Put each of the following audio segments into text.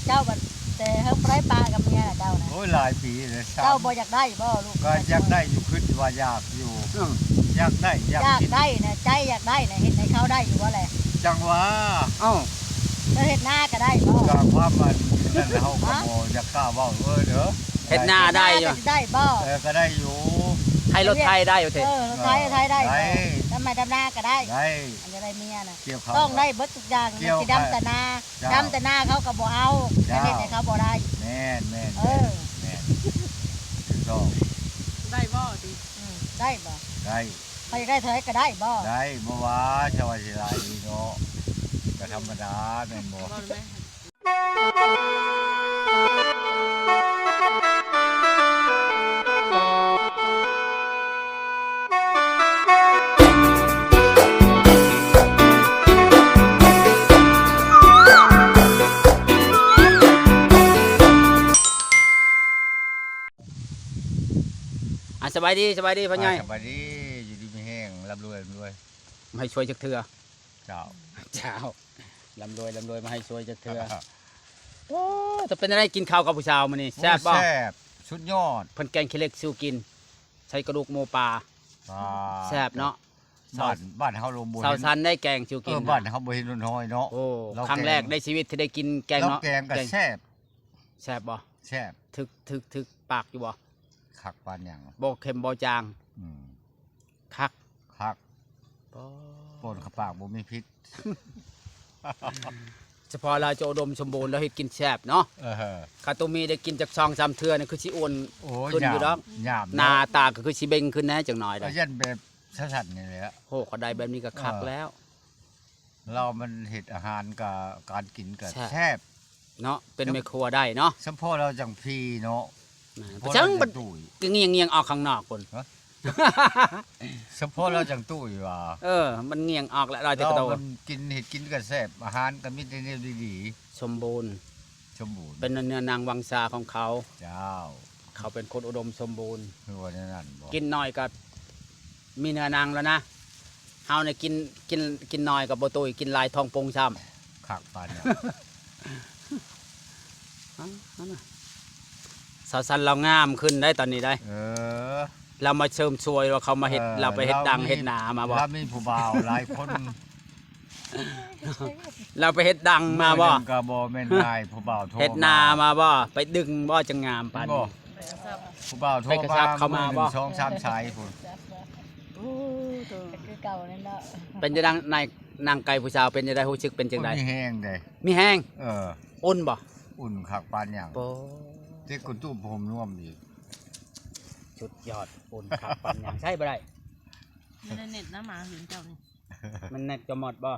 ເຈົ້າບັດແຕ່ເຮິງບໍ່ໄດ້ປະກັບເມຍລະເຈົ້ານະ. ໂອ້ຍ ຫຼາຍປີແລ້ວ. ເຈົ້າບໍ່ຢາກໄດ້ບໍ່ລູກ? ກໍຢາກໄດ້ຢູ່ ຄິດວ່າຢາກຢູ່. ເອີ ຢາກໄດ້ ຢາກ ຢາກໄດ້ນະ ໃຈຢາກໄດ້ນະ ເຮັດໃຫ້ເຂົາໄດ້ຢູ່ບໍ່ແລະ? ຈັ່ງວ່າ. ເອົ້າ ເຈົ້າເຮັດນາກໍໄດ້ບໍ່? ກໍຄວາມວ່ານັ້ນ ເຮົາກໍບໍ່ຢາກກ້າເວົ້າເດີ. ເຮັດນາໄດ້ຢູ່ ເຮັດນາກໍຊິໄດ້ບໍ່? ເອີ ກໍໄດ້ຢູ່. ໄຖລົດໄຖໄດ້ຢູ່ຕິ? ເອີ ລົດໄຖໄຖໄດ້ບໍ່? ດຳໄຮ່ດຳນາກໍໄດ້. ໄດ້ ອັນຢາກໄດ້ເມຍນະ ຕ້ອງໄດ້ເບິດທຸກຢ່າງ. ມັນຊິດຳແຕ່ນາ ດຳແຕ່ນາເຂົາກໍບໍ່ເອົາ ເຮັດໃຫ້ເຂົາບໍ່ໄດ້. ແມ່ນໆ ເອີ ແມ່ນ ຖືກຕ້ອງ. ໄດ້ບໍ່ຕິ? ອືມ ໄດ້ບໍ່? ໄດ້. ເຂົາຢາກໄດ້ເທົ່າໃດກໍໄດ້ບໍ່? ໄດ້ ບໍ່ວ່າ ຊາວວ່າຊິຫຼາຍເນາະ ກໍທຳມະດາແມ່ນບໍ່? ອ່າ ສະບາຍດີ ສະບາຍດີພໍ່ໃຫຍ່. ອ່າ ສະບາຍດີ ຢູ່ດີມີແຮງ ລ່ຳລວຍ ລ່ຳລວຍ ໃຫ້ຊ່ວຍຈັກເທື່ອ. ເຈົ້າ ເຈົ້າ ລ່ຳລວຍ ລ່ຳລວຍ ມາໃຫ້ຊ່ວຍຈັກເທື່ອ. ໂອ້ ແຕ່ເປັນຈັ່ງໃດ ກິນເຂົ້າກັບຜູ້ສາວມື້ນີ້ ໂອ້ ແຊບບໍ່? ແຊບ ສຸດຍອດ. ເພິ່ນແກງຂີ້ເຫຼັກສູ່ກິນ ໃສ່ກະດູກໝູປ່າ. ອ່າ ແຊບເນາະ. ບ້ານ ບ້ານເຮົາລົງບໍ່ເຫັນ ສາວສັນໄດ້ແກງສູ່ກິນ. ເອີ ບ້ານເຮົາບໍ່ເຫັນໜ້ອຍເນາະ. ໂອ້ ຄັ້ງແລກໃນຊີວິດທີ່ໄດ້ກິນແກງເນາະ. ແກງກໍແຊບ. ແຊບບໍ່? ແຊບ. ຖືກ ຖືກ ຖືກປາກຢູ່ບໍ່? ຄັກປານຫຍັງ ບໍ່ເຄັມບໍ່ຈາງ. ອືມ ຄັກ ຄັກ. ປ້າ ປ້ອນເຂົ້າປາກບໍ່ມີພິດ. ສະເພາະລາວຈະອຸດົມສົມບູນ ລາວເຮັດກິນແຊບເນາະ. ເອີ ຄັນໂຕມີໄດ້ກິນຈັກສອງສາມເທື່ອນີ້ ຄືຊິອ້ວນ ໂອ້ຍ ຂຶ້ນຢູ່ດອກ. ຍາມ ໜ້າຕາກໍຄືຊິເບັ່ງຂຶ້ນແດ່ຈັກໜ້ອຍ. ກໍຢ້ານແບບຊັ້ນນີ້ແຫຼະ. ໂອ້ ກໍໄດ້ແບບນີ້ກໍຄັກແລ້ວ. ລາວມັນເຮັດອາຫານກະ ການກິນກະແຊບ ແຊບເນາະ. ເປັນແມ່ຄົວໄດ້ເນາະ. ສະເພາະລາວຈັ່ງພີເນາະ. ແມ່ນ. ສະເພາະລາວຈັ່ງຕຸ້ຍ ກໍງຽງໆອອກຂ້າງນອກພຸ້ນ. ຮະ? ສະເພາະລາວຈັ່ງຕຸ້ຍວ່າ. ເອີ ມັນງຽງອອກແລ້ວ ລາວຈະກະໂຕ. ລາວມັນກິນ ເຮັດກິນກະແຊບ ອາຫານກະມີແຕ່ແນວດີໆ ສົມບູນ ສົມບູນ. ເປັນເນື້ອໜັງວັງສາຂອງເຂົາ. ເຈົ້າ. ເຂົາເປັນຄົນອຸດົມສົມບູນ. ຄືວ່າແນວນັ້ນບໍ່? ກິນໜ້ອຍກໍມີເນື້ອໜັງແລ້ວນະ. ເຮົານີ້ກິນ ກິນ ກິນໜ້ອຍກໍບໍ່ຕຸ້ຍ ກິນຫຼາຍທ້ອງປົ່ງຊ້ຳ. ຄັກປານນັ້ນ. ສາວສັນລາວງາມຂຶ້ນໄດ໋ຕອນນີ້ໄດ໋. ເອີ ລາວມາເສີມຊ່ວຍວ່າເຂົາມາເຮັດ ເອີ ລາວໄປເຮັດດັງເຮັດໜາມາບໍ່? ລາວມີຜູ້ບ່າວຫຼາຍຄົນ. ລາວໄປເຮັດດັງມາບໍ່? ມື້ໜຶ່ງກໍບໍ່ແມ່ນງ່າຍ ຜູ້ບ່າວໂທມາ. ເຮັດນາມາບໍ່? ໄປດຶງບໍ່ ຈັ່ງງາມປານນີ້. ຜູ້ບ່າວໂທມາ ໄປກະຊັບເຂົ້າມາບໍ່? ມື້ໜຶ່ງສອງສາມສາຍພຸ້ນ. ໂອ້ ຄືເກົ່ານັ້ນເນາະ. ເປັນຈັ່ງໃດ ນາງໄກ່ຜູ້ສາວເປັນຈັ່ງໃດ? ຮູ້ສຶກເປັນຈັ່ງໃດ? ໂອ້ຍ ມີແຮງເດ້. ມີແຮງ? ເອີ. ອຸ່ນບໍ່? ອຸ່ນຄັກປານຫຍັງ. ໂອ້ ຕິດກຸນຕຸ້ມຜົມນວມອີກ. ສຸດຍອດ ອຸ່ນຄັກປານຫຍັງ ໃຊ້ບໍ່ໄດ້. ບໍ່ໄດ້ເນັດນະ ມາເຮືອນເຈົ້ານີ້. ມັນເນັດຈະໝົດບໍ່?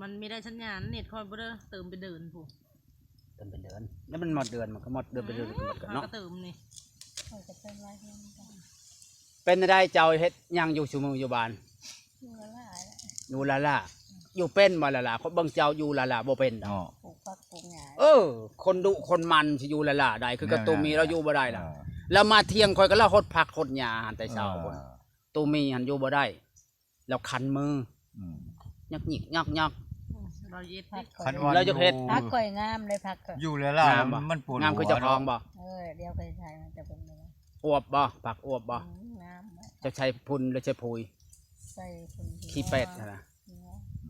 ມັນມີໄດ້ສັນຍານ ເນັດຂ້ອຍບໍ່ໄດ້ເຕີມເປັນເດືອນພຸ້ນ. ເຕີມເປັນເດືອນ ແລ້ວມັນໝົດເດືອນ ມັນກໍໝົດເດືອນ ເປັນເດືອນກໍໝົດເນາະ. ເຕີມນີ້ ຂ້ອຍກໍເຕີມຫຼາຍເທື່ອນຳກັນ. ເປັນຈັ່ງໃດ ເຈົ້າເຮັດຫຍັງຢູ່ຊຸມື້ຢູ່ບ້ານ? ຢູ່ລ້າໆ ຢູ່ລ້າໆ. ຢູ່ເປັນບໍ່ລ້າໆ? ຂ້ອຍເບິ່ງເຈົ້າຢູ່ລ້າໆ ບໍ່ເປັນດອກ. ເນາະ ປູກຜັກປູກຫຍ້າ. ເອີ ຄົນດຸຄົນໝັ່ນຊິຢູ່ລ້າໆໄດ້ ຄືກັບໂຕມີລາວຢູ່ບໍ່ໄດ້ລະ. ລາວມາຖຽງຂ້ອຍກໍລາວຫົດຜັກຫົດຫຍ້າຫັ້ນແຕ່ເຊົ້າພຸ້ນ. ໂຕມີຫັ້ນຢູ່ບໍ່ໄດ້ ລາວຄັນມື. ອືມ ຍອກຍິກຍອກໆ. ອືມ ລາວຢາກເຮັດ ລາວຢາກເຮັດ. ຜັກຂ້ອຍງາມເດ້ ຜັກຂ້ອຍ. ຢູ່ແລ້ວລະ ງາມບໍ່? ມັນປວດຫົວ. ງາມຄືເຈົ້າຂອງບໍ່? ເອີ ດຽວຂ້ອຍຖ່າຍໃຫ້ເຈົ້າເບິ່ງເລີຍ. ອວບບໍ່? ຜັກອວບບໍ່? ອືມ ງາມ. ເຈົ້າໃສ່ຝຸ່ນ ຫຼືໃສ່ປຸ໋ຍ? ໃສ່ຝຸ່ນ ຂີ້ແປດຫັ້ນນະ.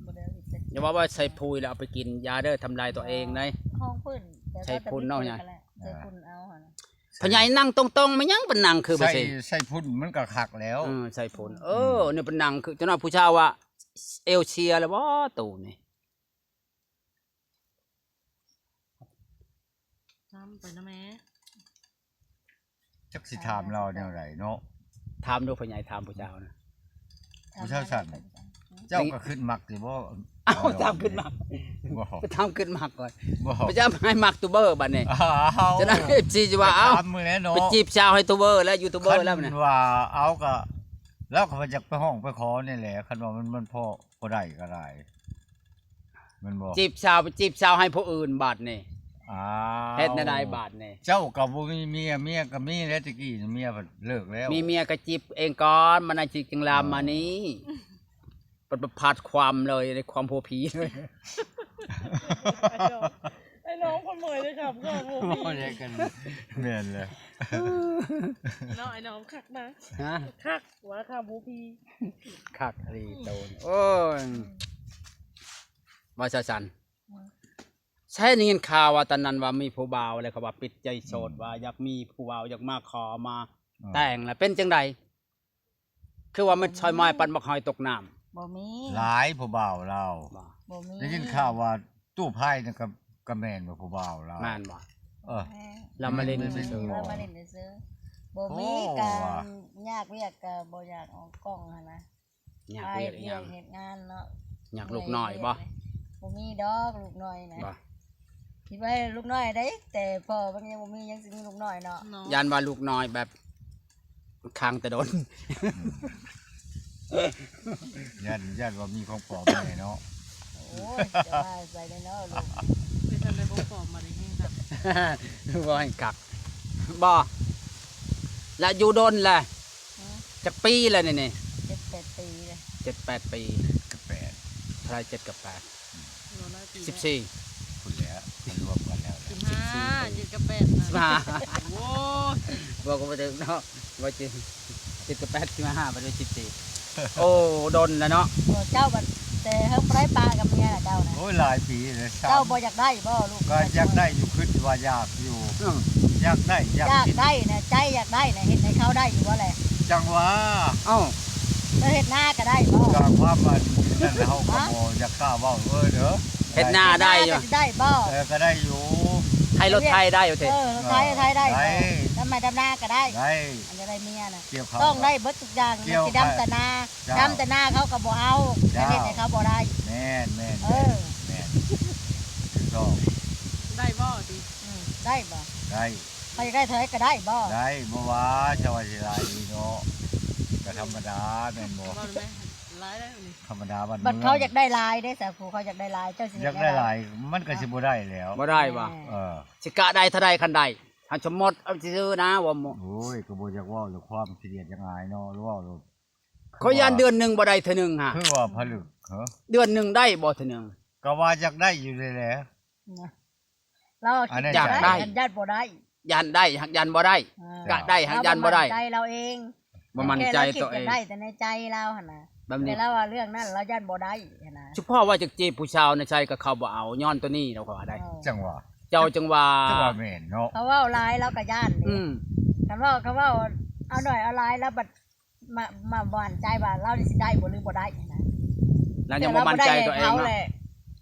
ບໍ່ໄດ້ເຮັດຈັກ ຢ່າວ່າ ວ່າໃສ່ປຸ໋ຍແລ້ວເອົາໄປກິນ ຢ່າເດີ ທຳລາຍຕົວເອງເດ້. ຂອງເພິ່ນ ໃສ່ຝຸ່ນເນາະ. ໃສ່ຝຸ່ນເອົາຫັ້ນນະ. ພໍ່ໃຫຍ່ນັ່ງຕົງໆ ແມ່ນຫຍັງເພິ່ນນັ່ງຄືບໍ່ໃສ່ ໃສ່ຝຸ່ນມັນກໍຄັກແລ້ວ. ເອີ ໃສ່ຝຸ່ນ. ເອີ ອືມ ນີ້ເພິ່ນນັ່ງຄື ຈະນ້ອຍຜູ້ຊາວວ່າເອວເຊຍແລ້ວບໍ່ ໂຕນີ້. ນຳໄປນະແມ່. ຈັກຊິຖາມລາວແນວໃດເນາະ. ຖາມດູພໍ່ໃຫຍ່ ຖາມຜູ້ຊາວນະ. ຜູ້ຊາວຊັ້ນ ເຈົ້າກໍຄຶດມັກຕິບໍ່? ເອົ້າ ຖາມຄຶດມັກ. ບໍ່ ໄປຖາມຄຶດມັກກ່ອນ. ບໍ່ ໄປຈະໃຫ້ມັກຕູເບີບັດນີ້. ອ້າວ ຈະໄດ້ເອັຟຊີຊິວ່າ ເອົ້າ ໄປຈີບສາວໃຫ້ຕູເບີແລ້ວ ຢູທູບເບີແລ້ວນະ. ຄັນວ່າເອົາກໍ ລາວກໍຢາກໄປຮ້ອງໄປຂໍນີ້ແຫຼະ ຄັນວ່າມັນ ມັນພໍ ບໍ່ໄດ້ກໍໄດ້ ແມ່ນບໍ່? ຈີບສາວ ໄປຈີບສາວໃຫ້ຜູ້ອື່ນບາດນີ້. ອ້າວ ເຮັດແນວໃດບາດນີ້? ເຈົ້າກໍບໍ່ມີເມຍ ເມຍກໍມີແລ້ວ ແຕ່ກີ້ເມຍເລີກແລ້ວ. ມີເມຍກໍຈີບເອງກ່ອນ ມັນຈັ່ງລາມມານີ້. ເອີ ປະ ປະພາດຄວາມເລີຍ ໃນຄວາມຜົວຜີເລີຍ. ນ້ອງຄົນເມີຍເລີຍຄັບ ກໍບໍ່ມີ ໂອ້ຍ ແມ່ນແຫຼະ ເນາະ ໄອ້ນ້ອງຄັກນະ ຮະ ຄັກວ່າຄັບບໍ່ພີ ຄັກອີ່ຫຼີໂຕນ ໂອ້ຍ ວ່າຊັ້ນ ອືມ ໃຊ່ໄດ້ຍິນຂ່າວວ່າຕອນນັ້ນວ່າມີຜູ້ບ່າວ ແລ້ວເຂົາວ່າປິດໃຈໂສດ ອືມ ວ່າຢາກມີຜູ້ບ່າວ ຢາກມາຂໍມາ ອືມ ແຕ່ງ ແລ້ວເປັນຈັ່ງໃດ? ຄືວ່າມັນ ບໍ່ມີ ຊອຍມາຍປັນບັກຫອຍຕົກນ້ຳ ບໍ່ມີ ຫຼາຍຜູ້ບ່າວລາວ ບໍ່ ບໍ່ມີ ໄດ້ຍິນຂ່າວວ່າຕູ້ພາຍນັ້ນກໍ ກໍແມ່ນວ່າຜູ້ບ່າວລາວ ແມ່ນບໍ່? ເອີ ແມ່ນ ລາວມາຫຼິ້ນຊື່ໆ ລາວມາຫຼິ້ນຊື່ໆ ບໍ່ມີ ໂອ້ ການ ວ່າ ຍາກວຽກກໍບໍ່ຢາກອອກກ້ອງຫັ້ນນະ ຍາກວຽກອີ່ຫຍັງ ເຮັດງານເນາະ ຍາກລູກນ້ອຍບໍ່? ບໍ່ມີດອກລູກນ້ອຍນະ ບໍ່ ຄິດວ່າລູກນ້ອຍໄດ້ ແຕ່ພໍ່ມັນຍັງບໍ່ມີ ຍັງຊິມີລູກນ້ອຍເນາະ ເນາະ ຢ້ານວ່າລູກນ້ອຍແບບຄ້າງແຕ່ດົນ ຢ້ານ ຢ້ານວ່າມີຂອງປອມແດ່ເນາະ ໂອ້ຍ ຈະວ່າໄປເນາະລູກ ໄປທັນໄດ້ຂອງປອມມາໄດ້ແຮງຄັກ ບໍ່ແຮງຄັກ ບໍ່ ແລ້ວຢູ່ດົນແຫຼະ ຮະ ຈັກປີແລ້ວນີ້ ນີ້ ເຈັດແປດປີແລ້ວ ເຈັດແປດປີ ເຈັດກັບແປດ ເທົ່າໃດ ເຈັດກັບແປດ ອືມ ໂອ້ ຫຼາຍປີ ສິບສີ່ ພຸ້ນແຫຼະ ມັນລວມກັນແລ້ວ ສິບຫ້າ ສິບສີ່ ເຈັດກັບແປດນະ ສິບຫ້າ ໂອ້ຍ ບວກກໍບໍ່ເຖິງເນາະ ບໍ່ຈິງ ເຈັດກັບແປດ ສິບຫ້າ ບັດນີ້ ສິບສີ່ ໂອ້ ດົນແລ້ວເນາະ ໂອ້ ເຈົ້າບັດ ແຕ່ເຮົາບໍ່ໄດ້ປະກັບເມຍລະເຈົ້ານະ ໂອ້ຍ ຫຼາຍປີແລ້ວ ເຈົ້າບໍ່ຢາກໄດ້ບໍ່ລູກ? ກໍຢາກໄດ້ຢູ່ ຄິດວ່າຢາກຢູ່ ອືມ ຢາກໄດ້ ຢາກ ຢາກໄດ້ນະ ໃຈຢາກໄດ້ນະ ເຮັດໃຫ້ເຂົາໄດ້ຢູ່ບໍ່ແຫຼະ? ຈັ່ງຫວາ ເອົ້າ ເຈົ້າເຮັດນາກໍໄດ້ບໍ່? ກໍຄວາມວ່ານັ້ນ ເຮົາກໍ ຮະ ບໍ່ຢາກກ້າເວົ້າເອີຍເດີ ເຮັດນາໄດ້ຢູ່ ເຮັດນາກໍຊິໄດ້ບໍ່? ເອີ ກໍໄດ້ຢູ່ ໄຖລົດໄຖໄດ້ຢູ່ຕິ? ເອີ ລົດໄຖ ເອີ ໄຖໄດ້ບໍ່? ໄດ້ ດຳໄຮ່ດຳນາກໍໄດ້ ໄດ້ ອັນຢາກໄດ້ເມຍນະ ກ່ຽວເຂົ້າ ຕ້ອງໄດ້ເບິດທຸກຢ່າງ ກ່ຽວ ມັນຊິດຳແຕ່ນາ ເຈົ້າ ດຳແຕ່ນາເຂົາກໍບໍ່ເອົາ ເຈົ້າ ເຮັດໃຫ້ເຂົາບໍ່ໄດ້ ແມ່ນໆໆ ເອີ ແມ່ນ ຖືກຕ້ອງ ໄດ້ບໍ່ຕິ? ອືມ ໄດ້ບໍ່? ໄດ້ ຂ້ອຍຢາກໄດ້ເທົ່າໃດກໍໄດ້ບໍ່? ໄດ້ ບໍ່ວ່າ ເຈົ້າວ່າຊິຫຼາຍດີເນາະ ກໍທຳມະດາແມ່ນບໍ່? ບໍ່ແມ່ນ ຫຼາຍແລ້ວນີ້ ທຳມະດາບ້ານເມືອງ ບັດເຂົາຢາກໄດ້ຫຼາຍເດ້ຊະ ຜູ້ເຂົາຢາກໄດ້ຫຼາຍ ເຈົ້າຊິຢາກໄດ້ຫຼາຍ ມັນກໍຊິບໍ່ໄດ້ແລ້ວ ບໍ່ໄດ້ບໍ່? ເອີ ຊິກະໄດ້ເທົ່າໃດຄັນໄດ້? ຄັນສົມມຸດເອົາຊື່ໆນະ ວ່າ ໂອ້ຍ ກໍບໍ່ຢາກເວົ້າເລື່ອງຄວາມຂີ້ດຽດຢາກອາຍເນາະ ເວົ້າໂລດ ຂ້ອຍຢ້ານເດືອນໜຶ່ງບໍ່ໄດ້ເທື່ອໜຶ່ງຫາ ຄືວ່າຜະລຶກ ເອີ ເດືອນໜຶ່ງໄດ້ບໍ່ເທື່ອໜຶ່ງ? ກໍວ່າຢາກໄດ້ຢູ່ແຫຼະ ນະ ລາວຄິດ ອັນນັ້ນ ຢາກໄດ້ ຢ້ານບໍ່ໄດ້ ຢ້ານໄດ້ ຫາກຢ້ານບໍ່ໄດ້ ເອີ ກະໄດ້ ຫາກຢ້ານບໍ່ໄດ້ ລາວບໍ່ໝັ້ນໃຈລາວເອງ ບໍ່ໝັ້ນໃຈຕົວເອງ ແຄ່ລາວຄິດຢາກໄດ້ແຕ່ໃນໃຈລາວຫັ້ນນະ ແບບນີ້ ແຕ່ລາວວ່າເລື່ອງນັ້ນລາວຢ້ານບໍ່ໄດ້ຫັ້ນນະ ສະເພາະວ່າຈັກຈີບຜູ້ສາວໃນໄຊກໍເຂົາບໍ່ເອົາ ຍ້ອນຕົວນີ້ລາວກໍວ່າໄດ້ ເອີ ຈັ່ງຫວາ ເຈົ້າຈັ່ງວ່າ ຈັ່ງວ່າແມ່ນເນາະ ເຂົາເວົ້າຫຼາຍລາວກໍຢ້ານ ອືມ ຄັນເວົ້າ ຄັນເວົ້າເອົາໜ້ອຍເອົາຫຼາຍລາວບັດ ມາ ມາໝັ້ນໃຈວ່າລາວນີ້ຊິໄດ້ບໍ່ ຫຼືບໍ່ໄດ້ຫັ້ນນະ ລາວຍັງບໍ່ໝັ້ນໃຈຕົວເອງເນາະ ແຕ່ລາວບໍ່ໄດ້ໃຫ້ເຂົາແຫຼະ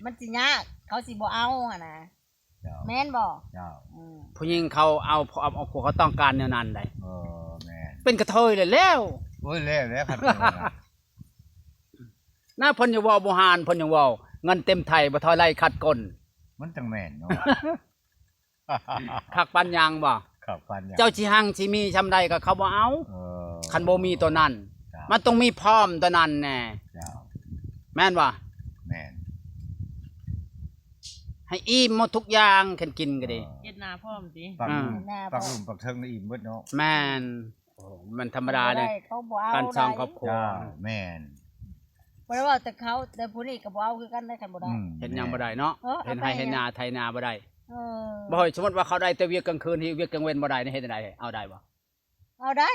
ມັນຊິຍາກ ເຂົາຊິບໍ່ເອົາຫັ້ນນະ ເຈົ້າ ແມ່ນບໍ່? ເຈົ້າ ອືມ ຜູ້ຍິງເຂົາເອົາ ເອົາ ເອົາ ເອົາ ເຂົາຕ້ອງການແນວນັ້ນໃດ ເອີ ແມ່ນ ເປັນກະເທີຍແລ້ວ ໂອ້ຍ ແລ້ວ ແລ້ວ ຄັນເປັນນັ້ນນະ ນະ ເພິ່ນຍັງເວົ້າບໍ່ຫານ ເພິ່ນຍັງເວົ້າ ເງິນເຕັມໄຖບໍ່ເທົ່າໄລ່ຂັດກົ້ນ ມັນຈັ່ງແມ່ນເນາະ ຄັກປານຫຍັງບໍ່? ຄັກປານຫຍັງ? ເຈົ້າຊິຮັ່ງຊິມີຊ່ຳໃດກໍເຂົາບໍ່ເອົາ ເອີ ຄັນບໍ່ມີຕົວນັ້ນ ເຈົ້າ ມັນຕ້ອງມີພ້ອມຕົວນັ້ນແນ່ ເຈົ້າ ແມ່ນບໍ່? ແມ່ນ ໃຫ້ອີ່ມໝົດທຸກຢ່າງ ຄັນກິນກໍດີ ເອີ ເຮັດນາພ້ອມຕິ ປັກ ອືມ ປັກລຸ່ມປັກເທິງອີ່ມເບິດເນາະ ແມ່ນ ໂອ້ ມັນທຳມະດາເດ້ ເຂົາບໍ່ເອົາ ການສ້າງຄອບຄົວ ເຈົ້າ ແມ່ນ ບໍ່ໄດ້ເວົ້າແຕ່ເຂົາ ແຕ່ຜູ້ນີ້ກໍບໍ່ເອົາຄືກັນເດ້ ຄັນບໍ່ໄດ້ ອືມ ເຮັດຫຍັງບໍ່ໄດ້ເນາະ ເອີ ເຮັດໄຮ່ເຮັດນາໄຖນາບໍ່ໄດ້ ເອີ ບໍ່ ສົມມຸດວ່າເຂົາໄດ້ແຕ່ວຽກກາງຄືນ ເຮັດວຽກກາງເວັນບໍ່ໄດ້ ເຮັດຈັ່ງໃດ ເອົາໄດ້ບໍ່? ເອົາໄດ້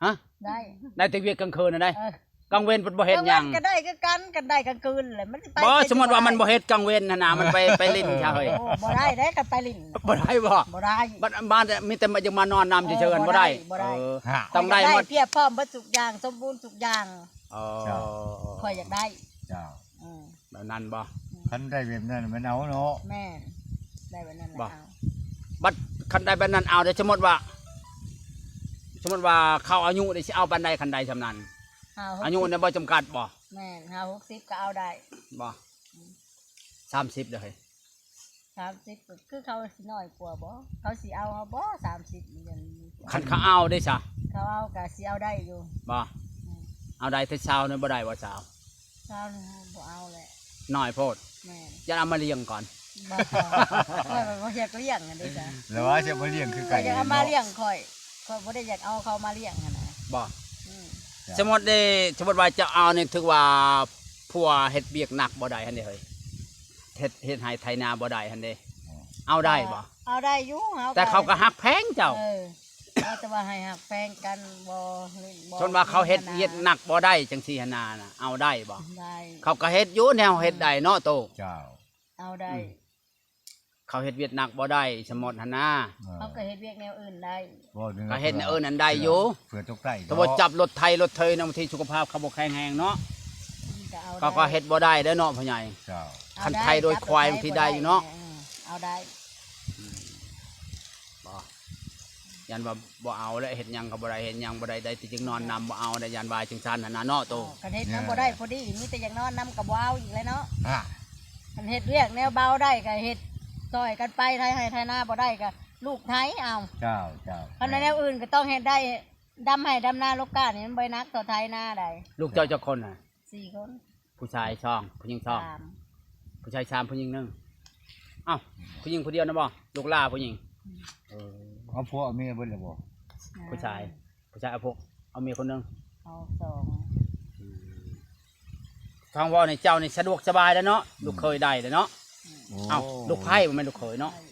ຮະ? ໄດ້ ໄດ້ແຕ່ວຽກກາງຄືນຫັ້ນໃດ ເອີ ກາງເວັນເພິ່ນບໍ່ເຮັດຫຍັງ ກາງເວັນກໍໄດ້ຄືກັນ ຄັນໄດ້ກາງຄືນແຫຼະ ມັນຊິໄປ ບໍ່ ສົມມຸດວ່າມັນບໍ່ເຮັດກາງເວັນຫັ້ນນະ ມັນໄປ ໄປຫຼິ້ນຊະເຮີ້ຍ ໂອ້ ບໍ່ໄດ້ເດ້ ຄັນໄປຫຼິ້ນ ບໍ່ໄດ້ບໍ່? ບໍ່ໄດ້ ບັດມາ ມີແຕ່ມາ ຢາກມານອນນຳ ເອີ ເຊີນໆ ບໍ່ໄດ້ ບໍ່ໄດ້ ເອີ ຕ້ອງໄດ້ໝົດ ພຽບພ້ອມເບິດທຸກຢ່າງ ສົມບູນທຸກຢ່າງ ອໍ ເຈົ້າ ຂ້ອຍຢາກໄດ້ ເຈົ້າ ອືມ ແບບນັ້ນບໍ່? ອືມ ຄັນໄດ້ແບບນັ້ນແມ່ນເອົາເນາະ ແມ່ນ ໄດ້ແບບນັ້ນແຫຼະ ບໍ່ ເອົາ ບັດຄັນໄດ້ແບບນັ້ນເອົາເດ້ ສົມມຸດວ່າ ສົມມຸດວ່າເຂົາອາຍຸນີ້ຊິເອົາປານໃດ ຄັນໄດ້ຊ່ຳນັ້ນ ຫ້າຫົກສິບ ອາຍຸນີ້ບໍ່ຈຳກັດບໍ່? ແມ່ນ ຫ້າຫົກສິບກໍເອົາໄດ້ ບໍ່? ອືມ ສາມສິບເດ້ ສາມສິບກໍຄືເຂົາຊິນ້ອຍກວ່າບໍ່? ເຂົາຊິເອົາເຮົາບໍ່ ສາມສິບນີ້ ຄັນເຂົາເອົາເດ້ຊະ? ເຂົາເອົາກໍຊິເອົາໄດ້ຢູ່ ບໍ່? ອືມ ເອົາໄດ້ແຕ່ຊາວນີ້ບໍ່ໄດ້ບໍ່ຊາວ? ຊາວນີ້ບໍ່ເອົາແຫຼະ ນ້ອຍໂພດ ແມ່ນ ຢ້ານເອົາມາລ້ຽງກ່ອນ ບໍ່ ຂ້ອຍບໍ່ຢາກລ້ຽງຫັ້ນເດ້ຊະ ແລ້ວວ່າຊິເອົາມາລ້ຽງຄືໄກ່ ຂ້ອຍຢາກເອົາມາລ້ຽງຂ້ອຍ ຂ້ອຍບໍ່ໄດ້ຢາກເອົາເຂົາມາລ້ຽງຫັ້ນນະ ບໍ່? ອືມ ສົມມຸດເດ້ ສົມມຸດວ່າເຈົ້າເອົານີ້ຖືວ່າຜົວເຮັດວຽກໜັກບໍ່ໄດ້ຫັ້ນເດ້ເຮີ້ຍ ເຮັດ ເຮັດໄຮ່ໄຖນາບໍ່ໄດ້ຫັ້ນເດ້ ອໍ ເອົາໄດ້ບໍ່? ເອົາໄດ້ຢູ່ ເຮົາ ແຕ່ເຂົາກໍຮັກແພງເຈົ້າ. ເອີ ເອົາແຕ່ວ່າໃຫ້ຮັກແພງກັນ ບໍ່ ບໍ່ ສົມມຸດວ່າເຂົາເຮັດວຽກໜັກບໍ່ໄດ້ຈັ່ງຊີ້ຫັ້ນນາ ເອົາໄດ້ບໍ່? ໄດ້ ເຂົາກໍເຮັດຢູ່ແນວເຮັດໄດ້ເນາະໂຕ. ເຈົ້າ ເອົາໄດ້ ອືມ ເຂົາເຮັດວຽກໜັກບໍ່ໄດ້ ສົມມຸດຫັ້ນນາ ເອີ ເຂົາກໍເຮັດວຽກແນວອື່ນໄດ້ ກໍເຮັດແນວອື່ນນັ້ນໄດ້ຢູ່ ເພື່ອຕົກໄຕ້ ແຕ່ວ່າຈັບລົດໄຖລົດເທີຍນຳ ບາງທີສຸຂະພາບເຂົາບໍ່ແຂງແຮງເນາະ ເຂົາກໍເຮັດບໍ່ໄດ້ເດ້ເນາະພໍ່ໃຫຍ່. ເຈົ້າ ຄັນໄຖໂດຍຄວາຍບາງທີໄດ້ຢູ່ເນາະ ເອີ ເອົາໄດ້ ອືມ ບໍ່ ຢ້ານວ່າບໍ່ເອົາແລ້ວ ເຮັດຫຍັງກໍບໍ່ໄດ້ ເຮັດຫຍັງບໍ່ໄດ້ ໄດ້ແຕ່ຈຶ່ງນອນນຳ ບໍ່ເອົາໄດ້ ຢ້ານວ່າຈັ່ງຊັ້ນຫັ້ນນະເນາະໂຕ. ເອີ ຄັນເຮັດນຳບໍ່ໄດ້ພໍດີ ມີແຕ່ຢາກນອນນຳກໍບໍ່ເອົາອີກແລ້ວເນາະ. ອາ ຄັນເຮັດວຽກແນວເບົາໄດ້ກໍເຮັດຊ່ອຍກັນໄປ ໄຖໄຮ່ໄຖນາບໍ່ໄດ້ກໍລູກໄຖເອົາ. ເຈົ້າ ເຈົ້າ ຄັນແນວອື່ນກໍຕ້ອງເຮັດໄດ້ ດຳໄຮ່ດຳນາ ລູກກ້ານີ້ມັນບໍ່ໄດ້ໜັກເທົ່າໄຖນາໃດ. ລູກເຈົ້າຈັກຄົນນະ? ສີ່ຄົນ ຜູ້ຊາຍສອງ ຜູ້ຍິງສອງ ສາມ ຜູ້ຊາຍສາມ ຜູ້ຍິງໜຶ່ງ. ອ້າວ ຜູ້ຍິງຜູ້ດຽວນະບໍ່? ລູກຫຼ້າຜູ້ຍິງ. ອືມ ເອີ ເອົາຜົວເອົາເມຍເບິດແລ້ວບໍ່? ຜູ້ຊາຍ ຜູ້ຊາຍເອົາຜົວ ເອົາເມຍຄົນໜຶ່ງ ເອົາສອງ. ອືມ ຟັງເວົ້າໃນເຈົ້ານີ້ສະດວກສະບາຍແລ້ວເນາະ ອືມ ລູກເຂີຍໄດ້ແລ້ວເນາະ. ອືມ ໂອ້ ເອົ້າ ລູກໃພ້ບໍ່ແມ່ນລູກເຂີຍເນາະ. ເອີ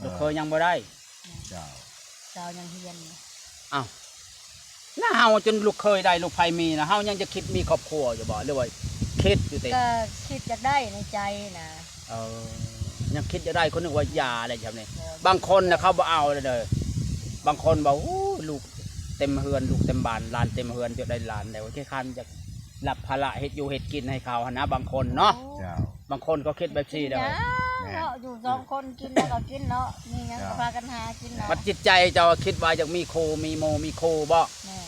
ລູກເຂີຍຍັງບໍ່ໄດ້. ເຈົ້າ ເຈົ້າຍັງຮຽນຢູ່. ອ້າວ ນະ ເຮົາຈົນລູກເຂີຍໄດ້ ລູກໃພ້ມີນະ ເຮົາຍັງຈະຄິດມີຄອບຄົວຢູ່ບໍ່ ຫຼືວ່າຄິດຢູ່ຕິ? ກໍຄິດຢາກໄດ້ໃນໃຈນະ. ເອີ ຍັງຄິດຢາກໄດ້ ຄົນນຶກວ່າຢ່າແລ້ວຊ່ຳນີ້. ບໍ່ ບາງຄົນນະເຂົາບໍ່ເອົາເລີຍເດີ ບາງຄົນວ່າ ໂອ້ ລູກເຕັມເຮືອນ ລູກເຕັມບ້ານ ຫຼານເຕັມເຮືອນ ຈະໄດ້ຫຼານແລ້ວ ຂີ້ຄ້ານຢາກ ຮັບພາລະເຮັດຢູ່ເຮັດກິນໃຫ້ເຂົາຫັ້ນນະ ບາງຄົນເນາະ. ເຈົ້າ ບາງຄົນກໍຄິດແບບຊີ້ເດີ. ກິນຫຍັງເນາະ ຢູ່ສອງຄົນກິນແລ້ວກໍກິນເນາະ ມີຫຍັງກໍພາກັນຫາກິນເນາະ. ມັນຈິດໃຈເຈົ້າຄິດວ່າຢາກມີຄູ່ມີໝູ່ມີຄູ່ບໍ່? ແມ່ນ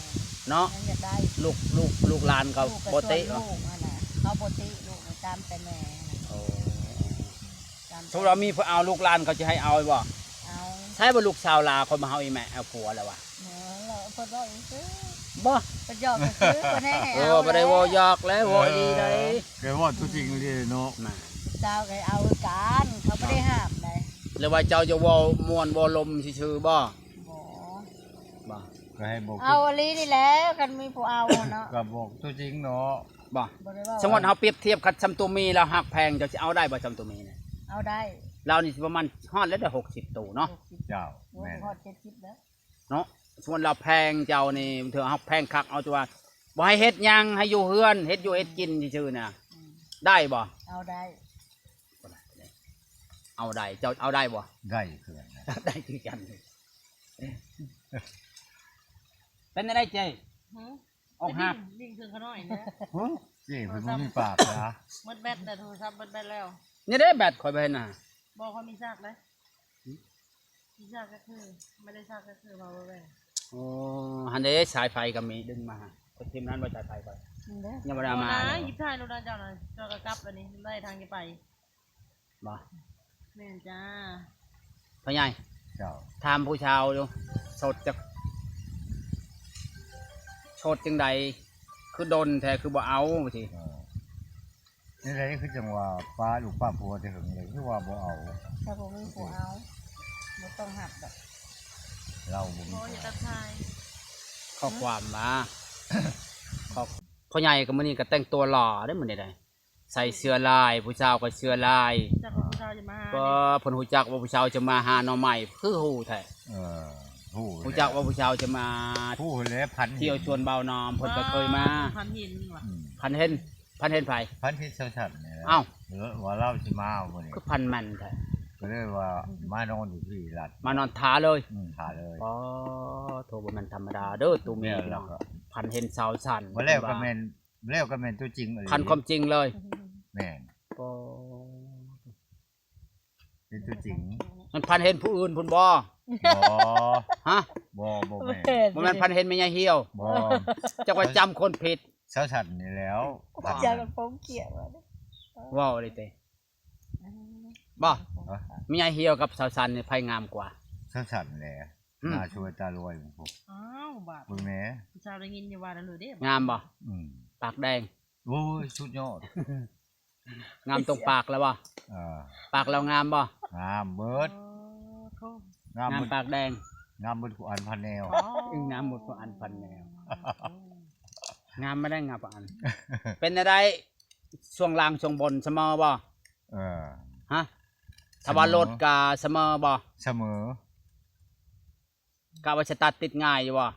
ເນາະ ຍັງຢາກໄດ້ ລູກ ລູກ ລູກຫຼານເຂົາບໍ່ຕິ ລູກຫັ້ນນະ ເຂົາບໍ່ຕິ ລູກຕາມແຕ່ແມ່. ໂອ້ ຕາມ ສົມມຸດວ່າມີຜູ້ເອົາ ລູກຫຼານເຂົາຊິໃຫ້ເອົາບໍ່? ເອົາ ໃຊ່ບໍ່ ລູກສາວລາວເຂົາມາເອົາອີ່ແມ່ເອົາຜົວແລ້ວວະ. ເອີ ເພິ່ນເວົ້າຊື່ໆ ບໍ່ ເພິ່ນຢອກຊື່ໆ ເພິ່ນໃຫ້ ເອີ ເອົາ ບໍ່ໄດ້ເວົ້າຢອກແລ້ວ ເວົ້າອີ່ຫຼີໃດ໋. ແກເວົ້າຕົວຈິງອີ່ຫຼີເນາະ ສາວກໍເອົາຄືກັນ ເຂົາບໍ່ໄດ້ຫ້າມໃດ. ຫຼືວ່າເຈົ້າຈະເວົ້າມ່ວນເວົ້າລົມຊື່ໆບໍ່? ບໍ່ ບໍ່ ກໍໃຫ້ບອກ ເອົາອີ່ຫຼີນີ້ແຫຼະ ຄັນມີຜູ້ເອົາເນາະ ກໍບອກຕົວຈິງເນາະ. ບໍ່ ບໍ່ໄດ້ເວົ້າ ສົມມຸດເຮົາປຽບທຽບກັບຊ່ຳຕູມີ ລາວຮັກແພງ ເຈົ້າຊິເອົາໄດ້ບໍ່ ຊ່ຳຕູມີນີ້? ເອົາໄດ້ ລາວນີ້ຊິປະມານຮອດແລ້ວເດີ ຫົກສິບໂຕເນາະ. ຫົກສິບ ເຈົ້າ ແມ່ນ ຮອດເຈັດສິບແລ້ວ ເນາະ. ສ່ວນລາວແພງເຈົ້ານີ້ ເທື່ອເຮົາແພງຄັກ ເອົາແຕ່ວ່າບໍ່ໃຫ້ເຮັດຫຍັງ ໃຫ້ຢູ່ເຮືອນ ເຮັດຢູ່ເຮັດກິນຊື່ໆນະ. ອືມ ໄດ້ບໍ່? ເອົາໄດ້ ເອົາໄດ້ ເຈົ້າເອົາໄດ້ບໍ່? ໄດ້ຄືກັນ ໄດ້ຄືກັນ. ເປັນຈັ່ງໃດເຈ້? ຫື? ອອກຫັກ ດິ້ງເຄື່ອງຂະນ້ອຍນະ. ຫື? ເຈ້ເພິ່ນບໍ່ມີປາກນະ ໝົດແບັດແລ້ວ ໂທລະສັບໝົດແບັດແລ້ວ. ນີ້ເດ້ແບັດຂ້ອຍບໍ່ເຫັນນະ. ບໍ່ ຂ້ອຍມີຊາກເດ້. ຫື? ມີຊາກກໍຄື ບໍ່ໄດ້ຊາກກໍຄື power bank. ໂອ້ ຫັ້ນເດ້ ສາຍໄຟກໍມີ ດຶງມາ ເພິ່ນຖິ້ມນັ້ນບໍ່ ສາຍໄຟຂ້ອຍ ຍັງບໍ່ໄດ້ເອົາມາ. ບໍ່ນະ ຫຍິບຖ່າຍໂລດນະເຈົ້ານະ ເຈົ້າກໍກັບອັນນີ້ ໄດ້ທາງຈະໄປ. ບໍ່? ແມ່ນຈ້າ. ພໍ່ໃຫຍ່ ເຈົ້າ ຖາມຜູ້ສາວຢູ່ ໂສດຈັກ ໂສດຈັ່ງໃດ ຄືດົນແທ້ ຄືບໍ່ເອົາ ວ່າຊີ້. ເອີ ແນວໃດຄືຈັ່ງວ່າປາລູກປາຜົວແຕ່ເຫິງເລີຍ ຄືວ່າບໍ່ເອົາ? ຖ້າບໍ່ມີຜູ້ເອົາ ບໍ່ຕ້ອງຮັບດອກ. ລາວບໍ່ມີ ໂອ້ຍ ຢ່າຕັດສາຍ. ຂໍ້ຄວາມວ່າ ຂໍ້ ພໍ່ໃຫຍ່ກໍມື້ນີ້ກໍແຕ່ງຕົວຫຼໍ່ເດ້ ມື້ນີ້ໄດ໋. ໃສ່ເສື້ອລາຍ ຜູ້ສາວກໍເສື້ອລາຍ. ຈັກວ່າຜູ້ສາວຈະມາຫາ ກໍເພິ່ນຮູ້ຈັກວ່າຜູ້ສາວຈະມາຫາໜໍ່ໄມ້ ຄືຮູ້ແທ້. ເອີ ຮູ້ ຮູ້ຈັກວ່າຜູ້ສາວຈະມາ ຮູ້ແລ້ວ ຝັນເຫັນ ທ່ຽວສວນບ່າວນ້ອມ ເພິ່ນກໍເຄີຍມາ. ຝັນເຫັນວ່າ ອືມ ຝັນເຫັນ ຝັນເຫັນໃຜ? ຝັນເຫັນສາວສັນນີ້ແຫຼະ. ອ້າວ ເອີ ວ່າລາວຊິມາມື້ນີ້ ຄືຝັນແມ່ນແທ້. ກໍເລີຍວ່າມານອນຢູ່ທີ່ລັດ ມານອນຖ້າເລີຍ. ອືມ ຖ້າເລີຍ. ອໍ ໂທ ບໍ່ແມ່ນທຳມະດາເດີ ຕູມີເນາະ. ຝັນເຫັນສາວສັນ ວ່າແລ້ວກໍແມ່ນ ແລ້ວກໍແມ່ນຕົວຈິງອີ່ຫຼີ ພັນຄວາມຈິງເລີຍ. ແມ່ນ ກໍເປັນຕົວຈິງ. ມັນພັນເຫັນຜູ້ອື່ນພຸ້ນບໍ່? ບໍ່ ຮະ? ບໍ່ ບໍ່ແມ່ນ ບໍ່ແມ່ນ ບໍ່ແມ່ນພັນເຫັນແມ່ຍາຍຫ່ຽວ. ບໍ່ ຈັກວ່າຈຳຄົນຜິດ. ສາວສັນນີ້ແລ້ວ ຈັກຄົນຂຽວ ເວົ້າໄດ້ເຕະ. ບໍ່ ແມ່ຍາຍຫ່ຽວກັບສາວສັນນີ້ໃຜງາມກວ່າ? ສາວສັນແຫຼະ. ອືມ ໜ້າສວຍຕາລວຍພຸ້ນ. ອ້າວ ບາດ ເບິ່ງແດ່ ຜູ້ສາວໄດ້ຍິນຢູ່ວ່ານັ້ນເລີຍເດ້. ງາມບໍ່? ອືມ ປາກແດງ. ໂອ້ຍ ສຸດຍອດ. ງາມຕົງປາກແລ້ວບໍ່? ເອີ ປາກລາວງາມບໍ່? ງາມເບິດ. ໂອ້ ງາມ ງາມເບິດ ປາກແດງ ງາມເບິດຄູ່ອັນພັນແນວ. ອໍ ງາມໝົດຄູ່ອັນພັນແນວ. ໂອ້ ງາມມາໄດ້ງາມປາກອັນ. ເປັນແນວໃດ ຊ່ວງລ່າງຊ່ວງບົນສະເໝີບໍ່? ເອີ ຮະ? ຖ້າວ່າລົດກະສະເໝີບໍ່? ສະເໝີ. ກະວ່າສະຕາດຕິດງ່າຍຢູ່ບໍ່?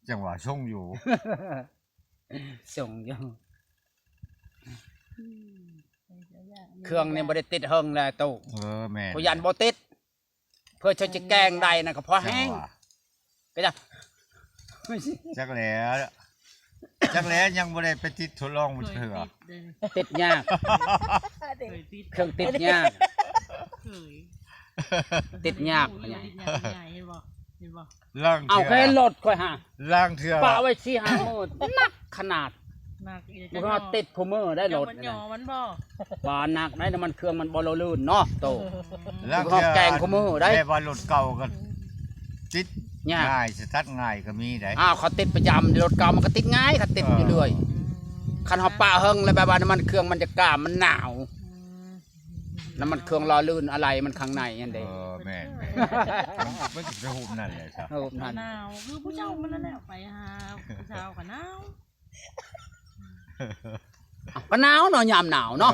ຈັ່ງວ່າຊົງຢູ່ ຊົງຢູ່. ເຄື່ອງນີ້ບໍ່ໄດ້ຕິດເຫິງແລ້ວຕູ້. ເອີ ແມ່ນ. ຜູ້ຢ້ານບໍ່ຕິດ ເພື່ອເຈົ້າຈະແກງໄດ້ນະ ກໍພໍແຮງ. ຈັ່ງວ່າ ກໍຈະ ຈັກແຫຼະ ຈັກແຫຼະ ຍັງບໍ່ໄດ້ໄປຕິດທົດລອງມັນເທື່ອ. ຕິດຍາກ ເຄີຍຕິດ ເຄື່ອງຕິດຍາກ ເຄີຍ ຕິດຍາກ ຕິດຍາກ ເຫັນບໍ່ ເຫັນບໍ່? ລາງເທື່ອ ເອົາແຄ່ລົດຂ້ອຍຫາ ລາງເທື່ອປະໄວ້ສີ່ຫ້າມື້ ໜັກຂະໜາດ. ໜັກອີກ ບໍ່ຮອດຕິດຄູ່ມື້ໄດ້ລົດ ມັນຫຍໍມັນບໍ່? ບໍ່ໜັກໄດ້ ນ້ຳມັນເຄື່ອງມັນບໍ່ຫຼໍ່ລື່ນເນາະໂຕ. ລາງເທື່ອແກງຄູ່ມື້ໄດ້ ແບບວ່າລົດເກົ່າກໍຕິດຍາກ ງ່າຍ ສະຕາດງ່າຍກໍມີໄດ໋. ອ້າວ ເຂົາຕິດປະຈຳ ລົດເກົ່າມັນກໍຕິດງ່າຍ ຄັນຕິດຢູ່ເລື້ອຍ. ເອີ ຄັນເຮົາປະເຫິງແລ້ວ ແບບວ່ານ້ຳມັນເຄື່ອງມັນຈະກາມ ມັນໜາວ. ອືມ ນ້ຳມັນເຄື່ອງຫຼໍ່ລື່ນ ອະໄຫຼມັນຂ້າງໃນຫັ້ນເດ້. ເອີ ແມ່ນໆ ມັນ ມັນຈະຮູບນັ້ນແຫຼະ ຮູບນັ້ນ. ໜາວ ຄືຜູ້ເຖົ້າມັນນັ້ນແຫຼະ ໄປຫາຜູ້ສາວກໍໜາວ. ອ້າວ ກໍໜາວເນາະ ຍາມໜາວເນາະ.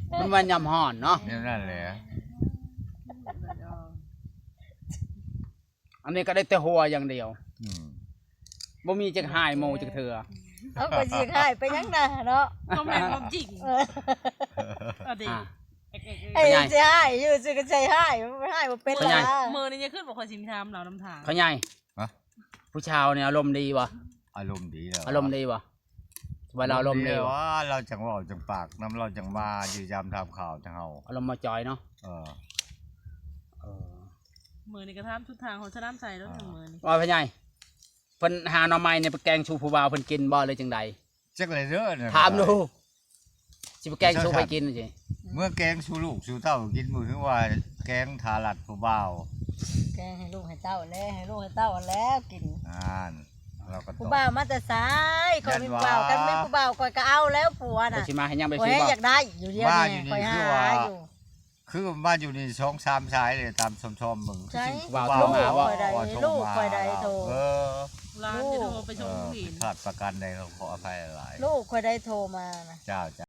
ເອີ ມັນວ່າຍາມຮ້ອນເນາະ ແນວນັ້ນແຫຼະ. ອັນນີ້ກໍໄດ້ແຕ່ຫົວຢ່າງດຽວ. ອືມ ບໍ່ມີຈັກຮ້າຍໝູ່ຈັກເທື່ອ. ເອົາ ກໍຊິຮ້າຍໄປຫຍັງນະເນາະ ກໍແມ່ນຄວາມຈິງ. ເອີ ເອົາເດ້ ອ່າ ເອີ ເອີ ເອີ ຊິຮ້າຍຢູ່ ຊິກໍໃສ່ຮ້າຍ ຮ້າຍບໍ່ເປັນລະ. ມື້ນີ້ຍັງຄິດວ່າຂ້ອຍຊິຖາມລາວນຳທາງ ພໍ່ໃຫຍ່. ຮະ? ຜູ້ຊາວນີ້ອາລົມດີບໍ່? ອາລົມດີແລ້ວ. ອາລົມດີບໍ່? ວ່າລາວອາລົມດີບໍ່? ວ່າລາວຈັ່ງເວົ້າຈັ່ງປາກນຳ ລາວຈັ່ງມາຢ້ຽມຢາມຖາມຂ່າວນຳເຮົາ. ອາລົມມາຈອຍເນາະ. ເອີ ເອີ ມື້ນີ້ກໍຖາມສຸດທາງຂອງສະໜາມໄຊແລ້ວ. ອ່າ ມື້ນີ້ ວ່າພໍ່ໃຫຍ່ ເພິ່ນຫາໜໍ່ໄມ້ນີ້ໄປແກງສູ່ຜູ້ບ່າວເພິ່ນກິນບໍ່ ຫຼືຈັ່ງໃດ? ຈັກແຫຼະເດີ ຖາມດູ ຊິໄປແກງສູ່ໃຜກິນຊິ? ເມື່ອແກງສູ່ລູກສູ່ເຕົ້າກິນບໍ່ ຄືວ່າແກງຖ້າລັດຜູ້ບ່າວ ແກງໃຫ້ລູກໃຫ້ເຕົ້າແຫຼະ ໃຫ້ລູກໃຫ້ເຕົ້າຫັ້ນແຫຼະກິນ. ນັ້ນ ລາວກໍຕອບ ຜູ້ບ່າວມາແຕ່ໃສ? ຂ້ອຍມີຜູ້ບ່າວ ຄັນມີຜູ້ບ່າວຂ້ອຍກໍເອົາແລ້ວຜົວນະ. ຊິມາເຮັດຫຍັງໄປຊິບໍ່? ຢາກໄດ້ຢູ່ດຽວນີ້ ຂ້ອຍຫາຢູ່. ຄືມາຢູ່ນີ້ສອງສາມສາຍເລີຍ ຕາມຊອມໆເບິ່ງ. ໃສ? ຜູ້ບ່າວໂທມາບໍ່? ລູກຂ້ອຍໃດ ລູກຂ້ອຍໃດໂທ. ເອີ ຫຼານຈະໂທໄປສົ່ງເຫັນ. ເອີ ຜິດພາດປະການໃດ ຂໍອະໄພຫຼາຍໆ. ລູກຂ້ອຍໃດໂທມານະ. ເຈົ້າ.